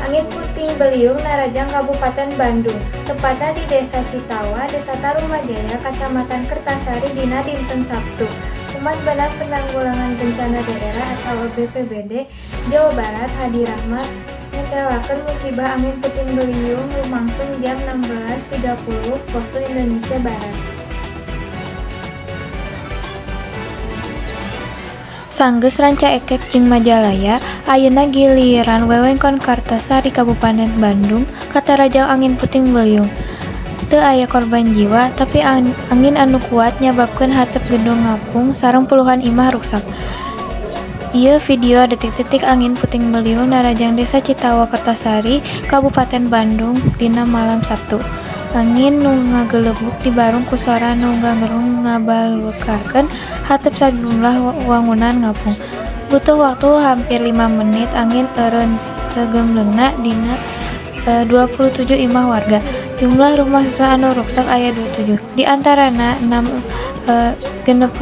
Angin puting beliung narajang Kabupaten Bandung, tepatna di Desa Citawa, Desa Tarumajaya, Kacamatan Kertasari dina dinten Sabtu. Humas Badan Penanggulangan Bencana Daerah atau BPBD Jawa Barat, Hadi Rahmat, nyetelakeun musibah angin puting beliung lumangsung jam 16.30 waktu Indonesia Barat. Sanggeus Rancaekek jeung Majalaya, ayeuna giliran wewengkon Kertasari Kabupaten Bandung katarajang angin puting beliung. Teu aya korban jiwa, tapi angin anu kuat nyababkeun hateup gedung ngapung sareng puluhan imah ruksak. Ieu video detik-detik angin puting beliung narajang Desa Citawa Kertasari, Kabupaten Bandung dina malam Sabtu. Angin nu ngagelebug dibareng ku sora nu ngagerung ngabalukarkeun hateup sajumlah wangunan ngapung. Butuh waktu hampir 5 menit angin eureun sagemblengna dina 27 imah warga. Jumlah rumah susun anu ruksak aya 27. Di antarana 6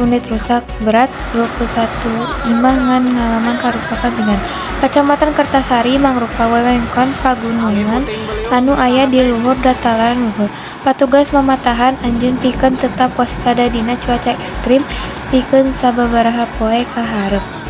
unit rusak berat, 21 imah ngan ngalaman karuksakan ringan. Kacamatan Kertasari mangrupa wewengkon pagunungan anu aya di luhur dataran luhur. Patugas mamatahan anjeun pikeun tetap waspada dina cuaca ekstrim pikeun sababaraha poe ka hareup.